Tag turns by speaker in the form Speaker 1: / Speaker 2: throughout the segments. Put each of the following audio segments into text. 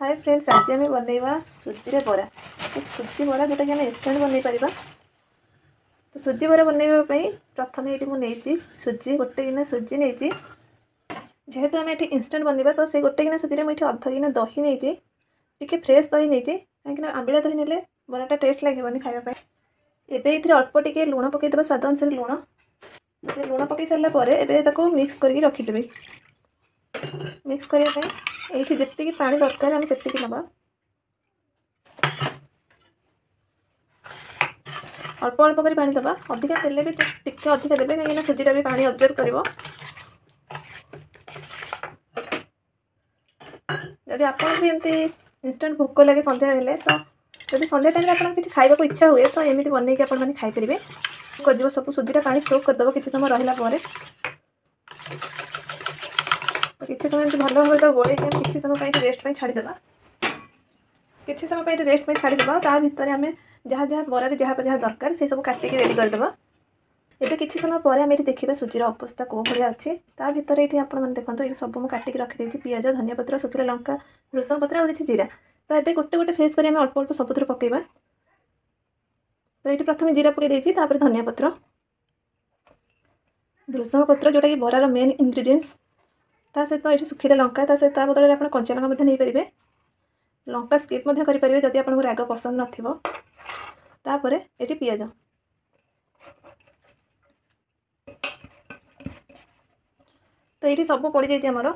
Speaker 1: ହାଏ friends, ଆଜି ଆମେ ବନେଇବା ସୁଜିରେ ବରା। ତ ସୁଜି ବରା ଯେଉଁଟାକି ଆମେ ଇନଷ୍ଟାଣ୍ଟ ବନେଇ ପାରିବା। ତ ସୁଜି ବରା ବନେଇବା ପାଇଁ ପ୍ରଥମେ ଏଇଠି ମୁଁ ନେଇଛି ସୁଜି, ଗୋଟେ ଗିନା ସୁଜି ନେଇଛି। ଯେହେତୁ ଆମେ ଏଠି ଇନଷ୍ଟାଣ୍ଟ ବନେଇବା, ତ ସେଇ ଗୋଟେ ଗିନା ସୁଜିରେ ମୁଁ ଏଠି ଅଧ ଗିନା ଦହି ନେଇଛି। ଟିକେ ଫ୍ରେଶ୍ ଦହି ନେଇଛି, କାହିଁକିନା ଆମ୍ବିଳା ଦହି ନେଲେ ବରାଟା ଟେଷ୍ଟ ଲାଗିବନି ଖାଇବା ପାଇଁ। ଏବେ ଏଥିରେ ଅଳ୍ପ ଟିକେ ଲୁଣ ପକାଇଦେବା, ସ୍ୱାଦ ଅନୁସାରେ ଲୁଣ। ଲୁଣ ପକାଇ ସାରିଲା ପରେ ଏବେ ତାକୁ ମିକ୍ସ କରିକି ରଖିଦେବି। ମିକ୍ସ କରିବା ପାଇଁ ଏଇଠି ଯେତିକି ପାଣି ଦରକାର ଆମେ ସେତିକି ନେବା। ଅଳ୍ପ ଅଳ୍ପ କରି ପାଣି ଦେବା, ଅଧିକା ଦେଲେ ବି ଟିକେ ଅଧିକା ଦେବେ, କାହିଁକିନା ସୁଜିଟା ବି ପାଣି ଅବଜର୍ଭ କରିବ। ଯଦି ଆପଣଙ୍କୁ ବି ଏମିତି ଇନଷ୍ଟାଣ୍ଟ ଭୋକ ଲାଗେ ସନ୍ଧ୍ୟା ହେଲେ, ତ ଯଦି ସନ୍ଧ୍ୟା ଟାଇମ୍ରେ ଆପଣଙ୍କୁ କିଛି ଖାଇବାକୁ ଇଚ୍ଛା ହୁଏ, ତ ଏମିତି ବନେଇକି ଆପଣମାନେ ଖାଇପାରିବେ। କରିଯିବ ସବୁ ସୁଜିଟା ପାଣି ସୋକ୍ କରିଦେବ କିଛି ସମୟ ରହିଲା ପରେ। ତ କିଛି ସମୟ ଏମିତି ଭଲ ଭାବରେ ତାକୁ ଗୋଳେଇକି ଆମେ କିଛି ସମୟ ପାଇଁ ରେଷ୍ଟ ପାଇଁ ଛାଡ଼ିଦେବା। କିଛି ସମୟ ପାଇଁ ରେଷ୍ଟ ପାଇଁ ଛାଡ଼ିଦେବା। ତା ଭିତରେ ଆମେ ଯାହା ଯାହା ବରାରେ ଯାହା ଯାହା ଦରକାର ସେସବୁ କାଟିକି ରେଡ଼ି କରିଦେବା। ଏବେ କିଛି ସମୟ ପରେ ଆମେ ଏଠି ଦେଖିବା ସୁଜିର ଅବସ୍ଥା କେଉଁ ଭଳିଆ ଅଛି। ତା ଭିତରେ ଏଇଠି ଆପଣମାନେ ଦେଖନ୍ତୁ, ଏଇଠି ସବୁ ମୁଁ କାଟିକି ରଖିଦେଇଛି: ପିଆଜ, ଧନିଆ ପତ୍ର, ଶୁଖିଲା ଲଙ୍କା, ଭୃଷଙ୍ଗ ପତ୍ର ଆଉ କିଛି ଜିରା। ତ ଏବେ ଗୋଟେ ଗୋଟେ ଫେସ୍ କରି ଆମେ ଅଳ୍ପ ଅଳ୍ପ ସବୁଥିରୁ ପକାଇବା। ତ ଏଇଠି ପ୍ରଥମେ ଜିରା ପକାଇ ଦେଇଛି, ତାପରେ ଧନିଆ ପତ୍ର, ଭୃଷଙ୍ଗ ପତ୍ର ଯେଉଁଟାକି ବରାର ମେନ୍ ଇନଗ୍ରିଡ଼ିଏଣ୍ଟସ୍, ତା ସହିତ ଏଠି ଶୁଖିଲା ଲଙ୍କା। ତା ସହିତ ତା ବଦଳରେ ଆପଣ କଞ୍ଚା ଲଙ୍କା ମଧ୍ୟ ନେଇପାରିବେ, ଲଙ୍କା ସ୍କିପ୍ ମଧ୍ୟ କରିପାରିବେ ଯଦି ଆପଣଙ୍କୁ ରାଗ ପସନ୍ଦ ନଥିବ। ତାପରେ ଏଠି ପିଆଜ। ତ ଏଇଠି ସବୁ ପଡ଼ିଯାଇଛି ଆମର।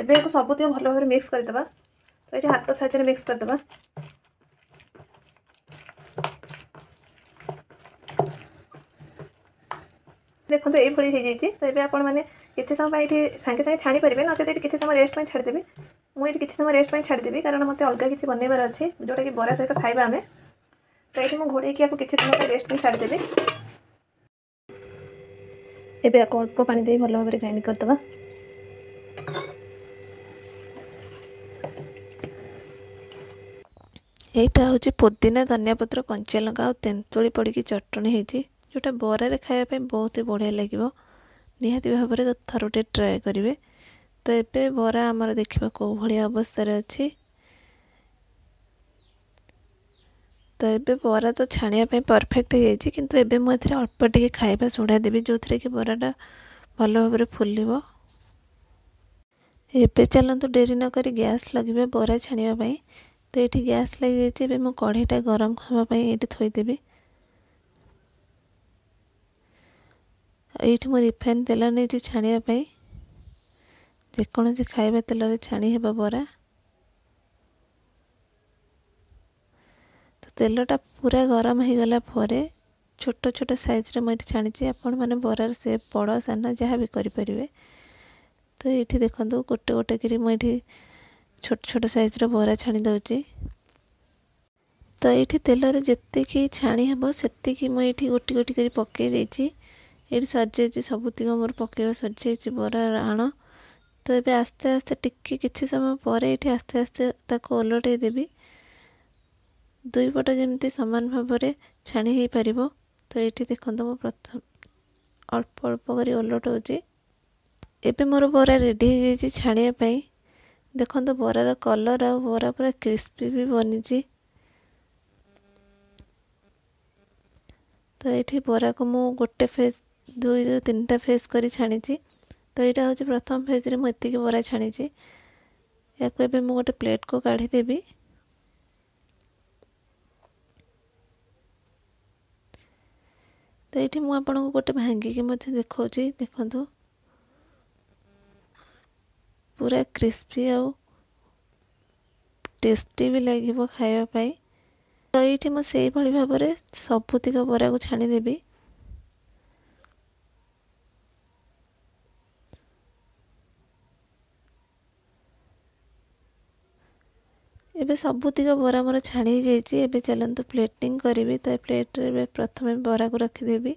Speaker 1: ଏବେ ଏହାକୁ ସବୁତିକ ଭଲ ଭାବରେ ମିକ୍ସ କରିଦେବା। ତ ଏଇଠି ହାତ ସାହାଯ୍ୟରେ ମିକ୍ସ କରିଦେବା। ଦେଖନ୍ତୁ, ଏଇଭଳି ହେଇଯାଇଛି। ତ ଏବେ ଆପଣମାନେ କିଛି ସମୟ ପାଇଁ ଏଠି ସାଙ୍ଗେ ସାଙ୍ଗେ ଛାଣି ପାରିବେ, ନଚେତ ଏଠି କିଛି ସମୟ ରେଷ୍ଟ ପାଇଁ ଛାଡ଼ିଦେବି। ମୁଁ ଏଠି କିଛି ସମୟ ରେଷ୍ଟ ପାଇଁ ଛାଡ଼ିଦେବି, କାରଣ ମୋତେ ଅଲଗା କିଛି ବନେଇବାର ଅଛି, ଯେଉଁଟାକି ବରା ସହିତ ଖାଇବା ଆମେ। ତ ଏଇଠି ମୁଁ ଘୋଡ଼େଇକି ୟାକୁ କିଛି ସମୟ ପାଇଁ ରେଷ୍ଟ ପାଇଁ ଛାଡ଼ିଦେବି। ଏବେ ୟାକୁ ଅଳ୍ପ ପାଣି ଦେଇ ଭଲ ଭାବରେ ଗ୍ରାଇଣ୍ଡ କରିଦେବା।
Speaker 2: ଏଇଟା ହେଉଛି ପୋଦିନା, ଧନିଆ ପତ୍ର, କଞ୍ଚା ଲଙ୍କା ଆଉ ତେନ୍ତୁଳି ପଡ଼ିକି ଚଟଣି ହେଇଛି, ଯେଉଁଟା ବରାରେ ଖାଇବା ପାଇଁ ବହୁତ ହି ବଢ଼ିଆ ଲାଗିବ। ନିହାତି ଭାବରେ ଥରୁଟେ ଟ୍ରାଏ କରିବେ। ତ ଏବେ ବରା ଆମର ଦେଖିବା କେଉଁ ଭଳିଆ ଅବସ୍ଥାରେ ଅଛି। ତ ଏବେ ବରା ତ ଛାଣିବା ପାଇଁ ପରଫେକ୍ଟ ହେଇଯାଇଛି, କିନ୍ତୁ ଏବେ ମୁଁ ଏଥିରେ ଅଳ୍ପ ଟିକେ ଖାଇବା ସୋଡ଼ା ଦେବି, ଯେଉଁଥିରେ କି ବରାଟା ଭଲ ଭାବରେ ଫୁଲିବ। ଏବେ ଚାଲନ୍ତୁ ଡେରି ନକରି ଗ୍ୟାସ୍ ଲଗେଇବା ବରା ଛାଣିବା ପାଇଁ। ତ ଏଇଠି ଗ୍ୟାସ୍ ଲାଗିଯାଇଛି। ଏବେ ମୁଁ କଢ଼େଇଟା ଗରମ ହେବା ପାଇଁ ଏଇଠି ଥୋଇଦେବି। ଏଇଠି ମୁଁ ରିଫାଇନ୍ ତେଲ ନେଇଛି ଛାଣିବା ପାଇଁ। ଯେକୌଣସି ଖାଇବା ତେଲରେ ଛାଣି ହେବ ବରା। ତ ତେଲଟା ପୁରା ଗରମ ହେଇଗଲା ପରେ ଛୋଟ ଛୋଟ ସାଇଜ୍ରେ ମୁଁ ଏଇଠି ଛାଣିଛି। ଆପଣମାନେ ବରାର ସେପ୍ ବଡ଼ ସାନ ଯାହା ବି କରିପାରିବେ। ତ ଏଇଠି ଦେଖନ୍ତୁ, ଗୋଟେ ଗୋଟେ କରି ମୁଁ ଏଇଠି ଛୋଟ ଛୋଟ ସାଇଜ୍ର ବରା ଛାଣି ଦେଉଛି। ତ ଏଇଠି ତେଲରେ ଯେତିକି ଛାଣି ହେବ ସେତିକି ମୁଁ ଏଇଠି ଗୋଟି ଗୋଟି କରି ପକାଇ ଦେଇଛି। ଏଇଠି ସରିଯାଇଛି, ସବୁତିକ ମୋର ପକାଇବା ସରିଯାଇଛି ବରାର ଆଣ। ତ ଏବେ ଆସ୍ତେ ଆସ୍ତେ ଟିକେ କିଛି ସମୟ ପରେ ଏଇଠି ଆସ୍ତେ ଆସ୍ତେ ତାକୁ ଓଲଟେଇ ଦେବି, ଦୁଇ ପଟ ଯେମିତି ସମାନ ଭାବରେ ଛାଣି ହେଇପାରିବ। ତ ଏଇଠି ଦେଖନ୍ତୁ, ମୁଁ ପ୍ରଥମ ଅଳ୍ପ ଅଳ୍ପ କରି ଓଲଟଉଛି। ଏବେ ମୋର ବରା ରେଡ଼ି ହେଇଯାଇଛି ଛାଣିବା ପାଇଁ। ଦେଖନ୍ତୁ ବରାର କଲର୍, ଆଉ ବରା ପୁରା କ୍ରିସ୍ପି ବି ବନିଛି। ତ ଏଇଠି ବରାକୁ ମୁଁ ଗୋଟେ ଫେସ୍, ଦୁଇ ତିନିଟା ଫେସ୍ କରି ଛାଣିଛି। ତ ଏଇଟା ହେଉଛି ପ୍ରଥମ ଫେଜ୍ରେ ମୁଁ ଏତିକି ବରା ଛାଣିଛି। ୟାକୁ ଏବେ ମୁଁ ଗୋଟେ ପ୍ଲେଟ୍କୁ କାଢ଼ିଦେବି। ତ ଏଇଠି ମୁଁ ଆପଣଙ୍କୁ ଗୋଟେ ଭାଙ୍ଗିକି ମଧ୍ୟ ଦେଖାଉଛି। ଦେଖନ୍ତୁ, ପୁରା କ୍ରିସ୍ପି ଆଉ ଟେଷ୍ଟି ବି ଲାଗିବ ଖାଇବା ପାଇଁ। ତ ଏଇଠି ମୁଁ ସେଇଭଳି ଭାବରେ ସବୁତିକ ବରାକୁ ଛାଣିଦେବି। ଏବେ ସବୁତିକ ବରା ମୋର ଛାଣି ହେଇଯାଇଛି। ଏବେ ଚାଲନ୍ତୁ ପ୍ଲେଟିଂ କରିବି। ତ ଏ ପ୍ଲେଟ୍ରେ ଏବେ ପ୍ରଥମେ ବରାକୁ ରଖିଦେବି।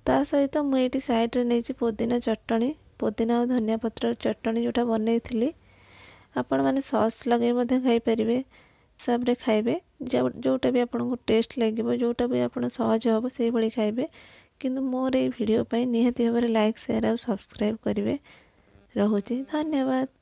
Speaker 2: ତା ସହିତ ମୁଁ ଏଇଠି ସାଇଡ଼୍ରେ ନେଇଛି ପୋଦିନା ଚଟଣି, ପୋଦିନା ଆଉ ଧନିଆ ପତ୍ର ଚଟଣି ଯେଉଁଟା ବନେଇଥିଲି। ଆପଣମାନେ ସସ୍ ଲଗାଇ ମଧ୍ୟ ଖାଇପାରିବେ, ହିସାବରେ ଖାଇବେ। ଯେଉଁଟା ବି ଆପଣଙ୍କୁ ଟେଷ୍ଟ ଲାଗିବ, ଯେଉଁଟା ବି ଆପଣ ସହଜ ହେବ ସେଇଭଳି ଖାଇବେ। କିନ୍ତୁ ମୋର ଏଇ ଭିଡ଼ିଓ ପାଇଁ ନିହାତି ଭାବରେ ଲାଇକ୍, ସେୟାର ଆଉ ସବସ୍କ୍ରାଇବ୍ କରିବେ। ରହୁଛି, ଧନ୍ୟବାଦ।